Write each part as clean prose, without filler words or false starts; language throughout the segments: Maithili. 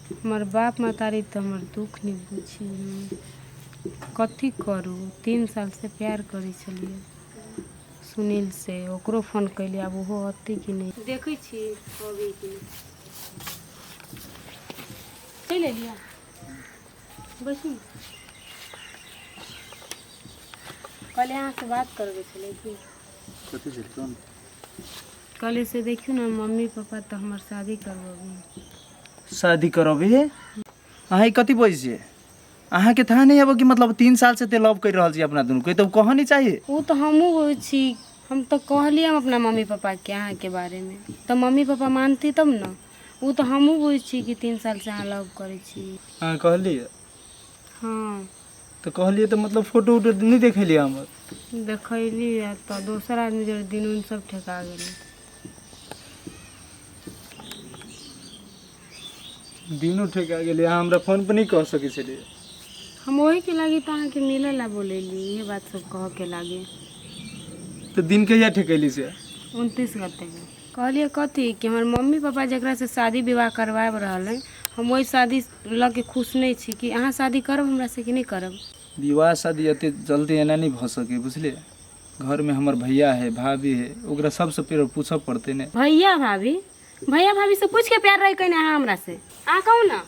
हमर बाप महतारी तऽ हमर दुःख नहि बुझी कथी करू 3 सालसँ प्यार करै छलियै सुनीलसँ, ओकरो फोन केलियै, आब ओहो अतै कि नहि देखै छी, अबै कि नहि। चलि एलियै, बैसू ने। कहलियै अहाँसँ बात करबै छलै की। कथी छलै कोन? कहलियै से देखियौ ने, मम्मी पापा तऽ हमर शादी करबऽबी। शादी करबे? अहाँ ई कथी बजै छियै? अहाँके थाह नहि आबऽ कि मतलब 3 साल से ते लव करि रहल छी अपना दुनू के, तऽ कहऽ नहि चाहिए? ओ तऽ हमहूँ छी, हम तऽ कहलियै हम अपना मम्मी पापाके अहाँके बारेमे, तऽ मम्मी पापा मानती तब ने। ओ तऽ हमहूँ बुझै छी कि 3 सालसँ अहाँ लव करै छी। अहाँ कहलियै? हँ। तऽ कहलियै तऽ मतलब फोटो उटो नहि देखेलियै हमर? देखैली तऽ दोसर आदमी जोड़े दिन उन सब ठेका गेलै। दिनो ठेका गेलै? अहाँ हमरा फोन पर नहि कह सकै छलियै? हम ओहीके लागी तऽ अहाँके मिलै ला बोलैली, इहे बात सब कहऽके लागी। तऽ दिन कहिया ठेकैली से? 29 गतेके। कहलियै कथी कि हमर मम्मी पापा जकरासँ शादी विवाह करवाबि रहल हइ, हम ओहि शादी लऽ के खुश नहि छी, कि अहाँ शादी करब हमरासँ कि नहि करब? विवाह शादी एते जल्दी एना नहि भऽ सकै, बुझलियै? घरमे हमर भैया है, भाभी है, ओकरा सबसँ पहिले पूछऽ पड़तै ने। भैया भाभी? भैया भाभी से पूछ के प्यार रही कहीं अहाँ हमरा से? अहाँ कहू ने,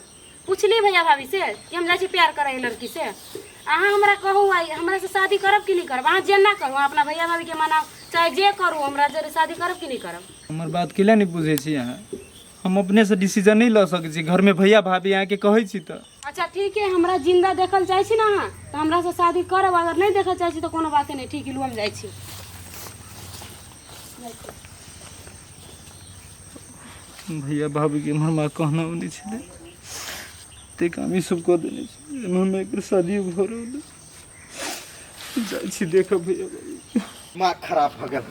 पूछली भैया भाभी से कि हम जाइ छी प्यार करे लड़की से? अहाँ हमरा कहू, आइ हमरा से शादी करब कि नहीं करब? अहाँ जेना करू, अहाँ अपना भैया भाभी के मनाउ चाहे जे करू, हमरा जरे शादी करब कि नहीं करब? हमर बात केला नहि बुझै छी अहाँ? हम अपनेसँ डिसीजन नहि लऽ सकै छी। घरमे भैया भाभी, अहाँके कहै छी तऽ। अच्छा ठीक है, हमरा जिंदा देखल चाहै छी ने अहाँ तऽ हमरा से शादी करब, अगर नहीं देखल चाहै छी तऽ कोनो बाते नहीं। ठीक है, लू हम जाइ छी। भैया भाभीके एम्हर माँ कहना नहि छलै, ते काम ई सब कऽ देने छै। एम्हर माँ एकर शादियो भऽ रहल है। जाइ छी देखब भैया भाभी। दिमाग खराब भऽ गेल।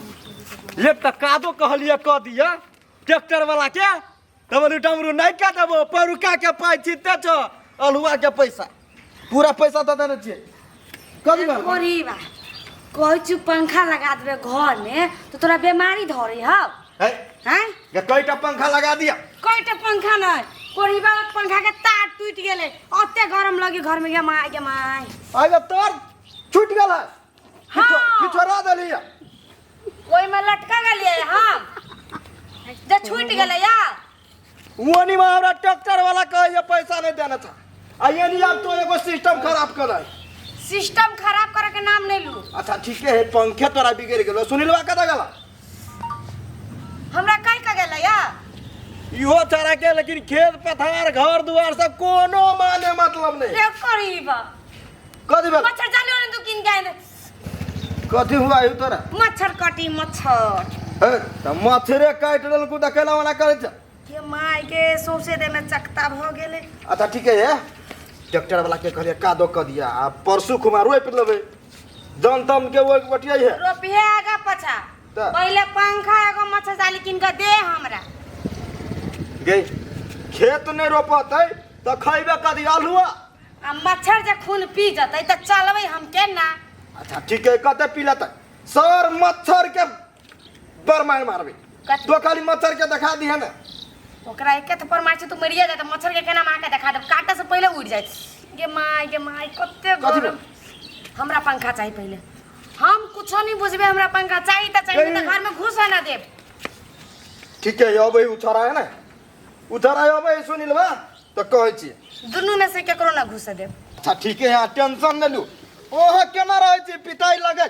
एक तऽ कादो कहलियै कऽ दिअ ट्रैक्टर वाला के, तब बोलू डमरू नहि कऽ देबो, परुका के पाइ छिते छौ, अल्हुआ के पैसा पूरा पैसा दऽ देने छियै। कथी भेल? कोरीबा कहै छी, पंखा लगा देबै घर में तो तोरा बीमारी धरे हौ। है। हैं? गे, कईटा पंखा लगा दिया? कईटा पंखा नहीं कोरीबा, पंखा के तार टूट गेले, अते गरम लगी घर में। गे माय, गे माय। आगे तार छूट गेल है? हाँ। किछोरा देली। ओहि में लटका गेलियै हम जे छूट गेलै या। ओनी में हमरा ट्रैक्टर वाला कहैया पैसा नहीं देना था, आ एनी आब तो एगो सिस्टम खराब कर। सिस्टम खराब करे के नाम नहीं लू। अच्छा ठीक है, पंखे तोरा बिगड़ गेलो, सुनीलवा कतऽ गेला? हमरा कहि के गेलै या। इहो चारा के, लेकिन खेत पथार घर दुआर सब कोनो माने मतलब नहीं। रे करीबा। कथी भेल? मच्छर जाली ओने तू किन के आने। कथी हुआ यौ तोरा? मच्छर कटी, मच्छर। ए, तऽ मच्छरे काटि लेलकू तऽ केना ओना करै छ? के माय के, सौंसे देह में चकता भऽ गेलै। अच्छा ठीक है, ट्रैक्टर वाला के कहलियै कादो कऽ दिया, आ परसू खुमा रोपि लेबै जन तम के ओहि बटियै है। रोपिहे आगा पछा। तऽ? पहिले पंखा एगो मच्छर जाली किन के दे हमरा। गे, खेत नहि रोपतै तऽ खैबे कथी? अल्हुआ? आ मच्छर जे खून पी जतै तऽ चलबै हम केना? अच्छा ठीक है, कते पी लेतै सर मच्छर के बड़ मार मारबै। कथी? तो खाली मच्छर के देखा दिहे ने। ओकरा एके थप्पड़ मार छै तू मरिए जात। मच्छर के केना मार के देखा देब? काटे से पहिले उड़ जाए। गे माय, गे माय, कते कथी? गरम। हमरा पंखा चाही पहिले। हम कुछो नहीं बुझबे, हमरा पंखा चाही तऽ चाही, नहीं तऽ घर में घुस ना देब। ठीक है, अबै उ छोरा है ने, उ छोरा अबै सुनील बा तऽ कहै छी। दुनू में से केकरो ना घुसे देब। अच्छा ठीक है, यहाँ टेंशन नहि लू। ओहो केना रहै छी पिताई लगै?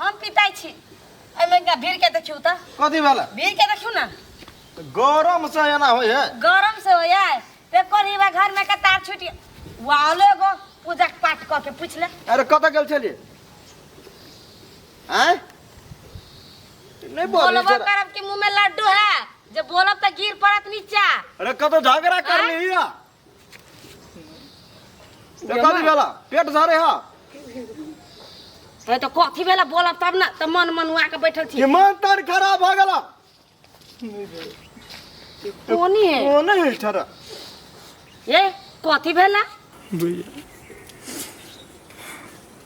हम पिताई छी? एहिमे एकटा भीड़ के देखियौ तऽ। कथी भेलै? भीड़ के देखियौ ने। गरम से एना होइ है। गरम से होय है ते कोरीबा, घर में के तार छूट वालो एगो पूजा पाठ कऽ के पूछ ले। अरे कतऽ गेल छलियै? आँय, नहीं बोल। बोलबो करब कि मुंह में लड्डू है जे बोलब तऽ गिर पड़त नीचा। अरे कतऽ झगड़ा कर ली या? कथी भेला? पेट झरे हा? हे, तऽ कथी भेला? बोलब तब ने, तऽ मन मनुआ के बैठल छी। कि मन तर खराब भऽ गेला? कोनी है? ओ नहीं ठरा। ए, कथी भेला? भैया,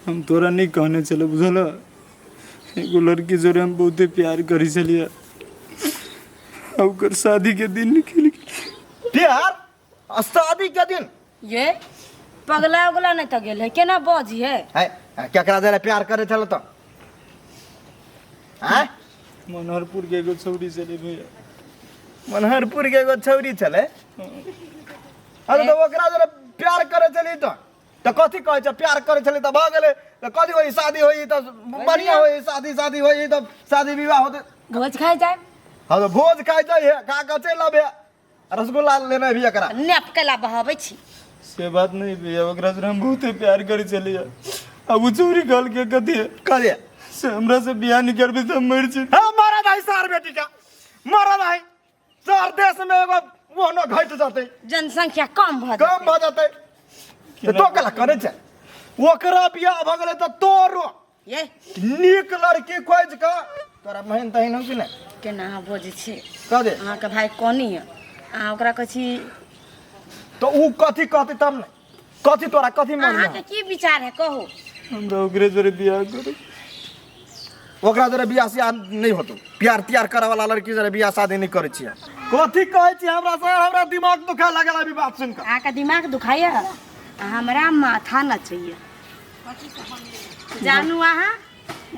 हम तोरा नहीं कहने छलै, बुझल? एगो लड़की जोड़े हम बहुते प्यार करै छलियै, आ ओकर शादी के दिन निकलि गेलै। प्यार? आ शादी के दिन। ये पगला उगला नहीं तो गेल है, केना बजी है? है केकरा जरे प्यार करे छल तो? आँय? मनोहरपुर के एगो छौरी छलै भैया। मनोहरपुर के एगो छौरी छलै? अरे तऽ ओकरा जरे प्यार करे छली तो तऽ कथी कहै छै? प्यार करे छली तऽ भऽ गेलै, तऽ कथी होई? शादी होई तऽ बढ़िया होई, शादी शादी होई तऽ शादी विवाह होतै, भोज खाइ जाए। हाँ तऽ भोज खाइ जाइ है, खा कऽ चलि आबे, रसगुल्ला लेने भी एकरा नेप केला बहाबै छी। से बात नहीं भैया, ओकरा से हम बहुते प्यार करे छलियै। अब उ छौरी कहल के कथी कहलियै से हमरा से बियाह नहीं करबी तऽ हम मरि जेबै। हाँ मरद है सार बेटी का, मरद है सार, देश में एगो ओहनो घटि जेतै, जनसंख्या कम भऽ कम भऽ जेतै। तऽ तो कला करै छै? ओकरा बियाह भऽ गेलै तऽ तोरो ये नीक लड़की खोजि कऽ तोरा बहिन तहिन हौ कि नहि? केना अहाँ बजै छी? कह दे। अहाँके भाई कोनी है, अहाँ ओकरा कहै छी तऽ उ कथी कहतै तब ने? कथी तोरा कथी मन में? अहाँके की विचार है कहू। हमरा ओकरे जोरे बियाह करू। ओकरा जरे बियाह सियाह नहीं होतो, प्यार त्यार करे वाला लड़की जरे बियाह शादी नहीं करे छियै। कथी कहै छी हमरा से? हमरा दिमाग दुखा लागल अभी बात सुन कऽ। अहाँके दिमाग दुखाइए, हमरा माथा नचैए। जानू अहाँ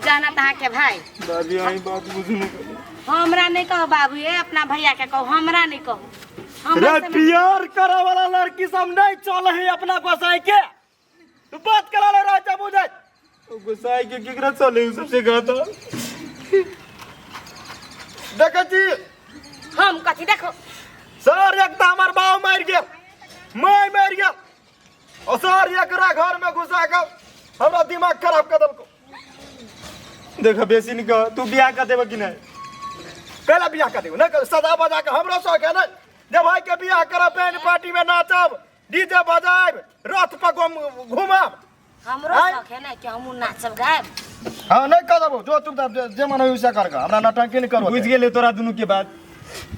जानत अहाँके भाई। दादी अहीं बात बुझू ने करू। हमरा नहीं कहू बाबू, ए अपना भैया के कहू, हमरा नहीं कहू। रे प्यार करे वाला लड़की सब नहीं चल है अपना गोसाई के, तू बात करा ले रहा है बुझे। गोसाई के केकरा चले उ सबसे कहता? देखै छी हम कथी देखो सर, एक तऽ हमर बाप मरि गेल, माय मरि गेल, और सर एकरा घर में घुसा के हमरा दिमाग खराब कर देलको। देख बेसी नहीं कह, तू बियाह कर देबे कि नहीं? पहला बियाह कर देबो नहीं सजा बजा के हमरो शौक है ना, जब भाई के बियाह करब बैंड पार्टी में नाचब, डीजे बजायब, रथ पर घूमब। हमरो शौक है ना कि हमहूँ नाचब गायब। हाँ नहीं कर देबो, जो तुम जे मन होई से कर, हमरा नौटंकी नहीं करबो। बुझ गेलियै तोरा दुनू के बात।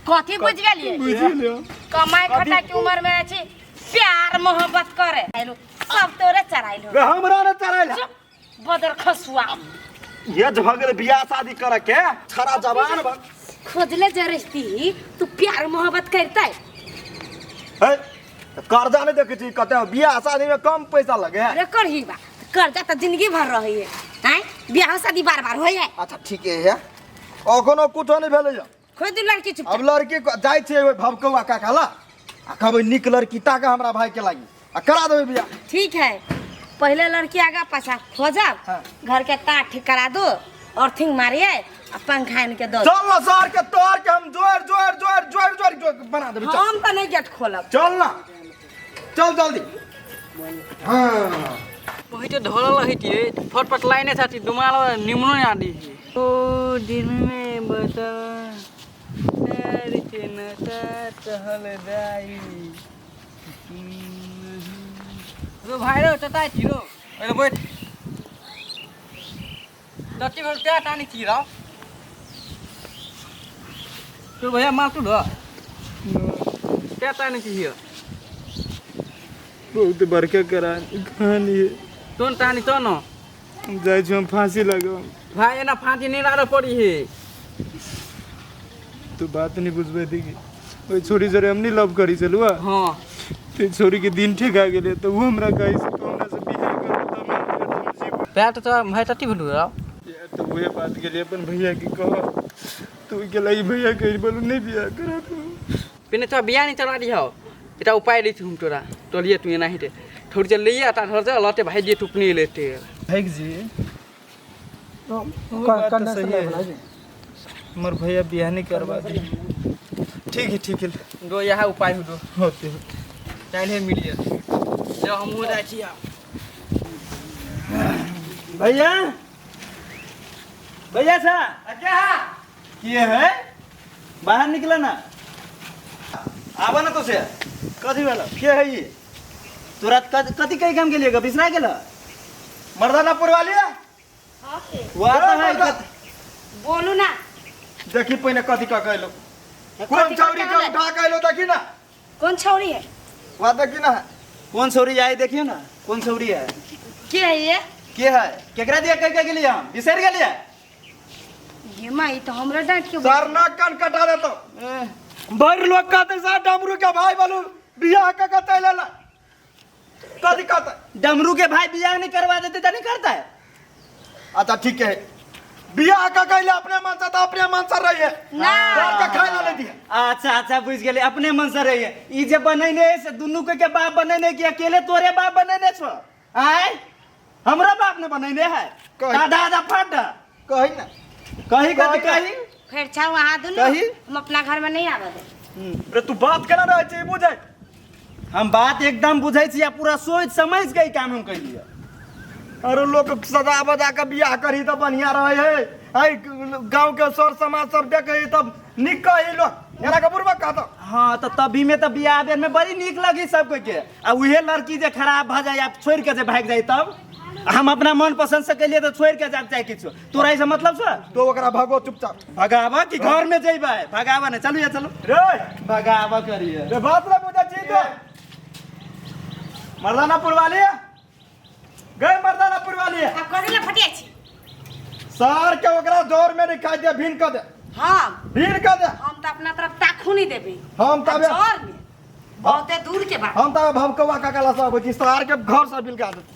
कथी बुझ गेलियै? बुझ गेलियै। कमाई खटा के उम्र में अछि प्यार मोहब्बत करे सब तोरे चढ़ाइल हो। हमरा ने चढ़ाइल है। बदर खसुआ ये जो भऽ गेलै बियाह शादी करे के छड़ा जवान भ खोजले जरस्ती तू प्यार मोहब्बत करतै। है कर्जा नहीं देखै छी कते बियाह शादी में कम पैसा लगे है। अरे करही बा कर्जा त जिंदगी भर रही है, हैं बियाह शादी बार बार होय है। अच्छा ठीक है, अखनो कुछो नहीं भेलै। खोज दू लड़की चुप। अब लड़की जाइ छियै ओहि भवकौआ काका ला आ कहबै नीक लड़की ताका हमरा भाई के लागी आ करा देबै बियाह। ठीक है, पहले लड़की आगा पाछा खोजब। हाँ। घर के तार ठीक करा दो, अर्थिंग मारिए आ पंखा इनके दो। चल ना सर के तोड़ के हम जोड़ जोड़ जोड़ जोड़ जोड़ जोड़ बना देबै। चल। हम तो नहीं गेट खोलब। चल ना, चल जल्दी। हाँ वही तो ढोलल रही फटफट लाइने छाती डुमाल निमनो नहीं आदी ओ दिन में बता प्यार के नशा टहल जाई रो भाई रो चता छी रो अरे बैठ दत्ती भर क्या टानी छी रो तो भैया माल तू ढो क्या टानी छी हियो? बहुत बड़का कहानी है। तोन टानी तो न हम जाइ छी, हम फांसी लगाओ। भाई एना फांसी नहीं लारो पड़ी है। तू बात नहीं बुझबे देखी, ओइ छोरी जरे हम नहीं लव करी चलुआ। हाँ ते छोरी के दिन ठीक आ गेलै तऽ उ हमरा कहै से तू हमरा से बियाह कर तऽ हम जीबो। प्यार तो भाई तती भेलु रो यार तो उहे बात गेलियै अपन भैया के कह, तू के लागि भैया कहि बोलू नहीं बियाह करा तू। पिने तो बियाह नहीं चला दिहो, এটা उपाय दै छी हम तोरा तोलिए तू एना हेते थोड़ी चल लइया ता धर जा लते भाई जे टुपनी लेते। भाई जी बात तो सही है, हमर भैया बियाह नहीं करवा दी। ठीक है ठीक है, दो यह उपाय हो दो होते होते काल्हि मिलिए जब हमहूँ जाइ छी आब। भैया भैया सा क्या किए है बाहर निकला ना, आवा ना तो से कथी भेल के है ई तोरा कथी कई काम गेलिए बिसरा गेल मर्दानापुर वाली वह तो है बोलू ना। देखी पहिने कथी कह के एलो, कोन छौरी के उठा के एलो देखी ना। कौन छौरी है? वह देखी ना कौन छौरी आई देखियो ना, कौन छौरी है? के है ये? के है केकरा दिया कह के गेलिए हम बिसर गेलिए? ये माई तो हमरा डांट के सर ना कान कटा देतो भर लोग कहते सर डमरू के भाई बोलू बियाह क के चलि एलै। कथी कहतै? डमरू के भाई बियाह नहीं करवा देते तो नहीं करता है। अच्छा ठीक है, बियाह क के अइले अपने मन से, तऽ अपने मन से रहिए, ना। घर के खाय ला नहीं दिए। अच्छा अच्छा बुझ गेलै, अपने मन से रहिए। ई जे बनैने है से दुनू के बाप बनैने कि अकेले तोरे बाप बनैने छो? आय हमरा बाप ने बनैने है। कही। आधा आधा फट कही ना। कही कथी कही ना। कही? फेर छाऊ अहाँ दुनू, कही? हम अपना घर में नहीं आबऽ देब। रे तू बात केना रहै छै बुझै? हम बात एकदम बुझै छी आ पूरा सोच समझ के ई काम हम कैलियै। अरे लोग सजा बजा के बियाह करी तऽ बढ़िया रहे है, आई गांव के सर समाज सब देखे तब निक कही लोग, एना के बुढ़बा कहता। हाँ तो तभी में तो बियाह बेर में बड़ी नीक लगी सब कोई के, आ उहे लड़की जे खराब भऽ जाय आ छोड़ के जे भागि जाय, तब हम अपना मन पसंद से कैलियै तऽ छोड़ के जाब चाहे किछु, तोरा एहिसँ मतलब छौ? तो ओकरा भगो चुपचाप। भगाबऽ कि घर में जेबै? भगाबऽ नहि, चलू या चलू। रे भगाबऽ करिए। रे बात ना बुझै छी तो मर्दानापुर वाली गए, मर्दानापुर वाली। आब कथी लए फटिया छी? सार के ओकरा जोर में नहीं खाइ दे, भीन कर दे। हम भीन कर दे। हम तऽ अपना तरफ ताखू नहीं देबै। हम तबे जोर में बहुते दूर के बात। हम तबे भवकवा काका ला सब छी, सार के घर से बिलका दे।